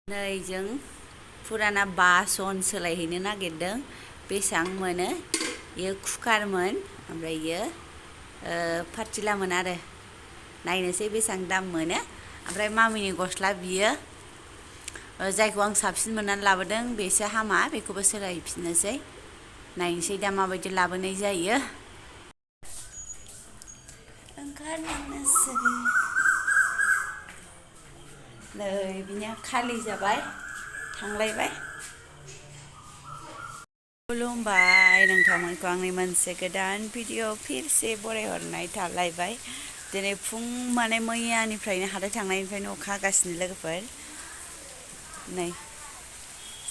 नै जों फुराना बासन सोलायहैनो नागिरदों बेसां मोनो इयो कुकारमोन ओमफ्राय इयो पातिलामोन आरो नायनोसै बेसां दाम मोनो ओमफ्राय मामिनि गस्ला बियो जायखौ आं साबसिन मोननानै लाबोदों बेसो हामा बेखौबो सोलायफिननोसै नायनोसै दा माबायदि लाबोनाय जायो ओंखारलांनोसै नै बिनिया खालि जाबाय थांलायबाय खुलुमबाय नोंथांमोनखौ आंनि मोनसे गोदान भिडिअ फिरसे बरायहरनाय थालायबाय दिनै फुं माने मैयानिफ्रायनो हाथाय थांनायनिफ्रायनो अखा हागासिनो लोगोफोर नै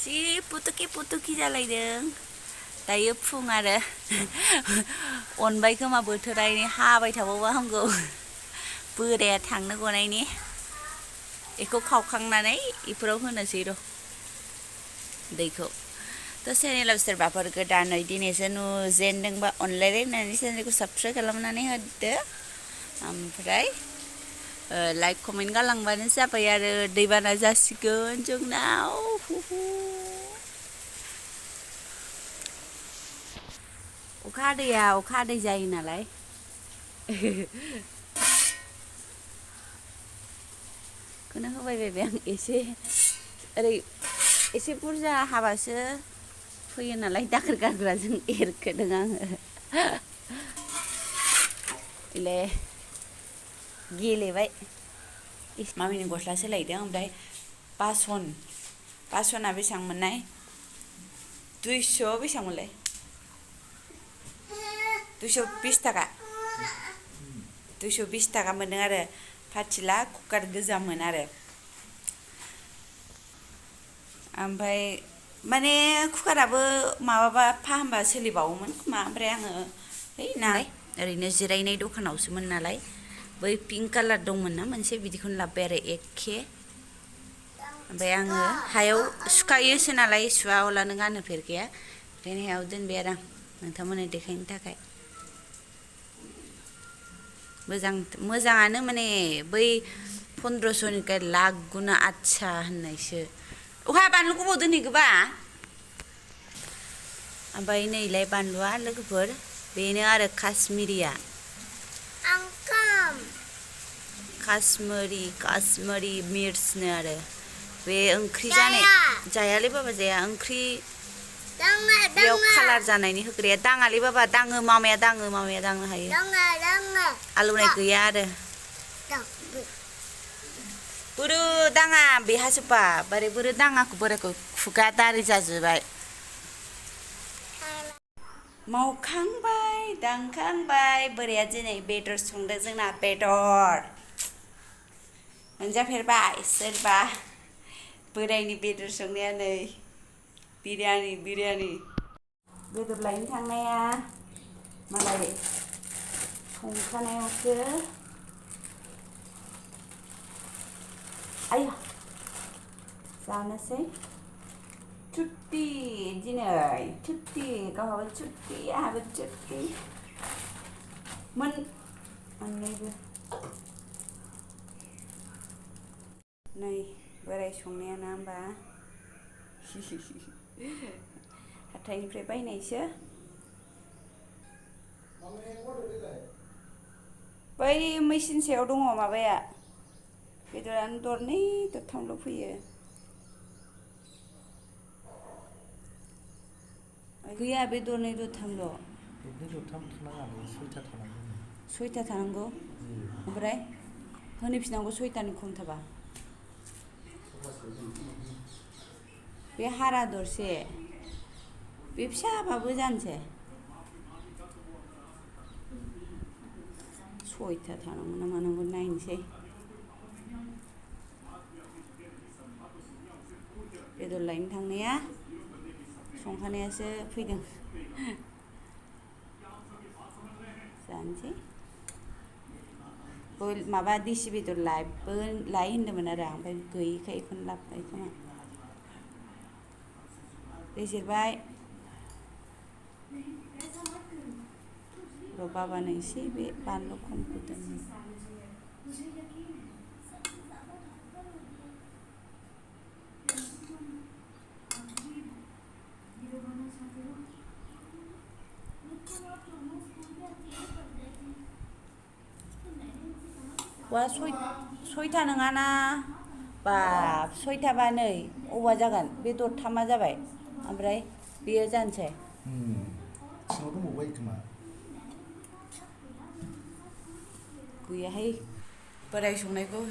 जि पुतुकि जालायदों दायो फुं आरो अनबाय खोमा बोथोरा हाबाय थाबावबा हामगौ बोराया थांनो गनायनि बेखौ खावखांनानै इफोराव होनोसै र' दैखौ थ' चेनेलाव सोरबाफोर गोदानै दिनैसो नुजेनदोंबा अनलायलायनानै चेनेलखौ साबस्क्राइब खालामनानै होदो ओमफ्राय लाइक कमेन्ट गालांबानो जाबाय आरो दैबाना जासिगोन जोंनाव अखा हादै जायो नालाय खोनो होबाय बायबाय आं एसे ओरै एसे बुरजा हाबासो फैयो नालाय दाखोर गारग्राजों एरखोदों आङो इले गेलेबाय मामिनि गस्ला सोलायदों ओमफ्राय बासना बेसेबां मोननाय 200 बेसेबांमोनलाय 220 थाखा 220 थाखा मोनदों आरो पातिला कुकार गोजामोन आरो ओमफ्राय माने कुकाराबो माबाबा फाहामबा सोलिबावोमोन खोमा ओमफ्राय आङो ओरैनो जिरायनाय दखानावसोमोन नालाय बै पिंक कालार दंमोन ना मोनसे बिदिखौनो लाबोबाय आरो एखे ओमफ्राय आङो हायाव सुखायोसो नालाय सुवाब्लानो गानफेरखाया ओंखायनो हायाव दोनबाय आरो आं नोंथांमोननो देखायनो थाखाय मोजाङानो माने बै 1500निफ्राय लाख गुना आतसा होननायसो अखा बानलु गोबाव दोनहैखोबा ओमफ्राय नैलाय बानलुआ लोगोफोर बेनो आरो काश्मिरिया काश्मिरि मिर्चनो आरो बे ओंख्रि जायालै बाबा जाया ओंख्रि बेयाव कालार जानायनि होग्राया दाङालै बाबा दाङो मामाया दांनो हायो आलौनाय गैया आरो बोरो दाङा बेहासोबा बोरो दाङाखौ बोरायखौ खुगा दारि जाजोब्बाय मावखांबाय दांखांबाय बोराया दिनै बेदर संदों जोंना बेदर मोनजाफेरबाय सोरबा बोरायनि बेदर संनाया नै बिरियानि बेदर लायनो थांनाया मालाय संखानायावसो आया जानोसै छुट्टी दिनै छुट्टी गावहाबो छुट्टी आंहाबो छुट्टी मोननैबो नै बोराय संनाया ना होमबा हाथाइनिफ्राय बायनायसो बै मेचिन सायाव दङ माबाया बेदरानो दरनै दरथामल' फैयो गैया बे दरनै दरथामल' सयथा थानांगौ ओमफ्राय होनैफिननांगौ सयथानि खमथारबा बे हारा दरसे बे फिसाबाबो जानोसै सयथा थानांगौ ना मानांगौ नायनोसै बेदर लायनो थांनाया संखानायासो फैदों जानोसै माबा देसि बेदर लाय होनदोंमोन आरो आं ओमफ्राय गैयिखाय बेखौनो लाबोबाय खोमा रेजेरबाय र' बाबानो एसे बे बानलु खमखौ दोननो बा सयथा नङाना बाब सयथाबा नै अबा जागोन बे दरथामा जाबाय ओमफ्राय बेयो जानोसै सिङाव दंबावबाय खोमा गैयाहाय बोराय संनायखौ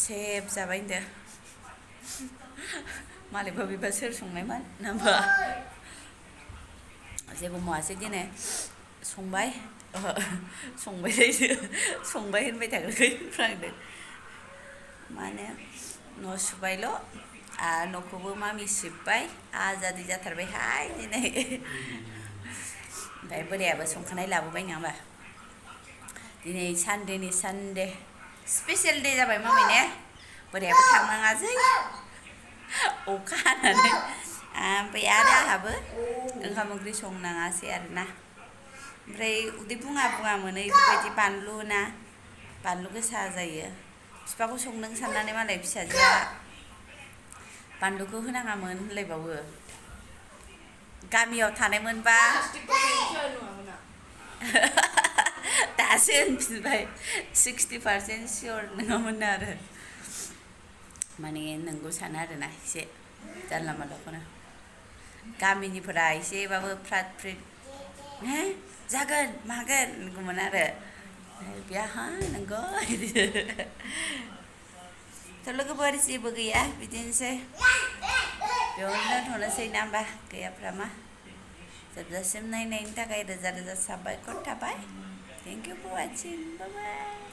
सेब जाबाय होनदो मालायबा बेबा सोर संनायमोन होनबा जेबो मावासै दिनै संबाय संबाय होनबाय थाग्राखै फ्रांदों मा होनो न' सुबायल' न'खौबो मामि सिबबाय आजादि जाथारबायहाय दिनै ओमफ्राय बोरायाबो संखानाय लाबोबाय नङा होमबा दिनै सानडे स्पेसियेल दे जाबाय मामि ने बोरायाबो थांनाङासै अखा हानानै ओमफ्राय आरो आंहाबो ओंखाम ओंख्रि संनाङासै आरोना ओमफ्राय उदै बुङा मोनो बेफोरबायदि बानलु गोसा जायो बिफाखौ संदों साननानै मालाय फिसाजोआ बानलुखौ होनाङामोन होनलायबावो गामियाव थानायमोनबा दासो होनफिनबाय 60% सियर नङामोन आरो माने नोंगौ सानो आरोना एसे जानला मानलाखौनो गामिनिफोरा एसेबाबो फ्रात फ्रिट जागोन मागोन नंगौमोन आरो बेहा नंगौ थ' लोगोफोर जेबो गैया बिदिनोसै बेयावनो दोनथ'नोसै ना होमबा गैयाफ्रा मा जोबजासिम नायनायनि थाखाय रोजा रोजा साबायखर थाबाय thank you for watching bye bye